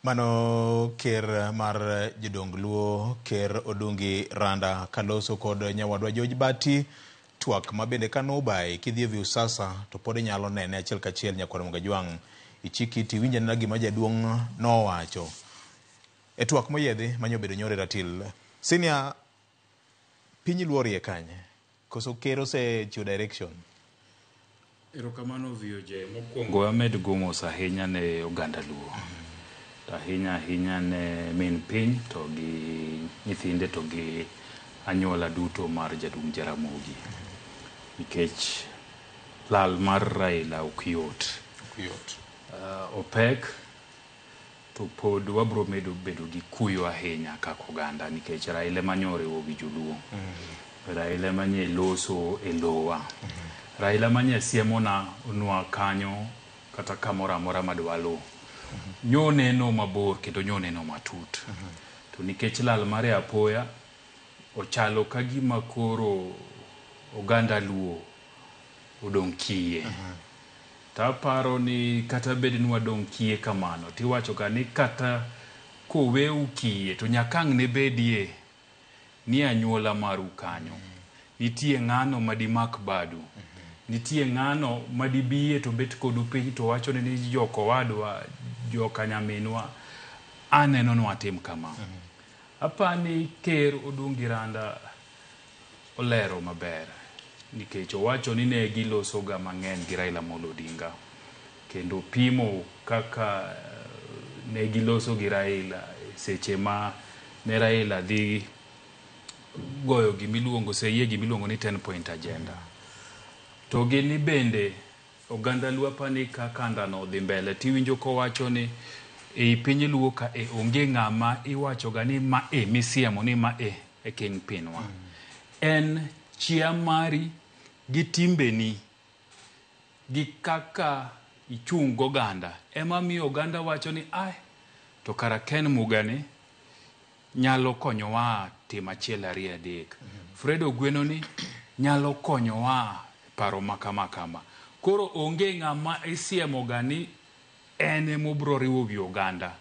Mano ker mar jodong Luo, Ker Odungi Randa, kaloso kod nyawadwa George Bati, twak ma bende kanobae kidhi e Viusasa to pod inyalo nene achiel kachiel. Nyakwar Mogajwang', ichiki tiwinj anena gima jaduong' nowacho e twak moyiedhi manyobedo nyore ratil. Senior, piny Luo orie kanye? Koso ker osechiwo direction? Erokamano VOJ. Mokwongo amed go mos ahinya ne oganda Luo. To ahinya ahinya ne min piny to gi nyithinde to gi anyuola duto mar jaduong' Jaramogi. Nikech lal mar Raila ok yot. Ok yot. Opek to pod wabro medo bedo gi kuyo ahinya kaka oganda nikech Raila ema nyo oriwo wi joluo. Raila ema nye loso e lowa. Raila ema nye siemona nwa kanyo kata kamoro amora madwa luw. Nyo neno mabor kendo nyo neno matut. To nikech lal mare apoya, ochalo ka gima koro oganda Luo odong' kiye. To aparo ni kata bed ni wadong' kiye kamano, tiwacho ga ni kata koweu kiye to nyaka ang' ne bedie ni anyuola maru kanyo. Nitie ng'ano madimak badu. Nitie ng'ano madibiye to bet kodu piny to wacho ni jokowadwa, joka nyaminwa, aneno ni watim kama. Apani Ker Odungi Randa olero maber nikech owacho ni ne giloso ga mang'eny gi Raila Amolo Odinga kendo pimo kaka ne giloso gi Raila seche ma ne Raila dhi goyo gimiluongo seyie gimiluongo ni 10 point agenda. To gini bende oganda Luo apani ka kanda no odhi mbele tiwinjo kowacho ni ei piny Luo ka e onge ng'ama iwacho ga ni ma e misiemo ni ma e e kingpin wa. En chia mari gi timbeni gi kaka ichung' goganda ema miyo oganda wacho ni ai to kara Ken Mugani nyalo konyowa timo achiel ariyo adek. Fred Ogweno ni nyalo konyowa paro ma kama kama. Koro onge ng'ama isiemo ga ni en emobro riwo wi oganda.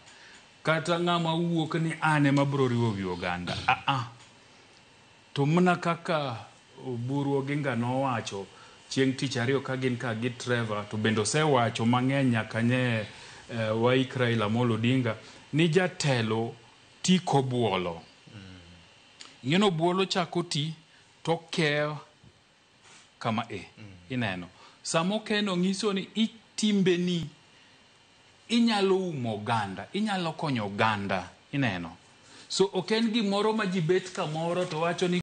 Kata ng'ama wuok ni an ema bro riwo wi oganda. Ah. To mana kaka Oburu Oginga nowacho chieng' tich ariyo ka gin ka gi Trevor to bende osewacho mang'eny nyaka nye waik Raila Amolo Odinga ni jatelo ti kobuolo. Ing'e ni obuolo chako ti to oke kama e ineno. Sama okeno nyiso ni itimbeni inyalo umo oganda, inyalo konyo oganda, ineno. So ok en gimoro ma ji bet kamoro to wacho ni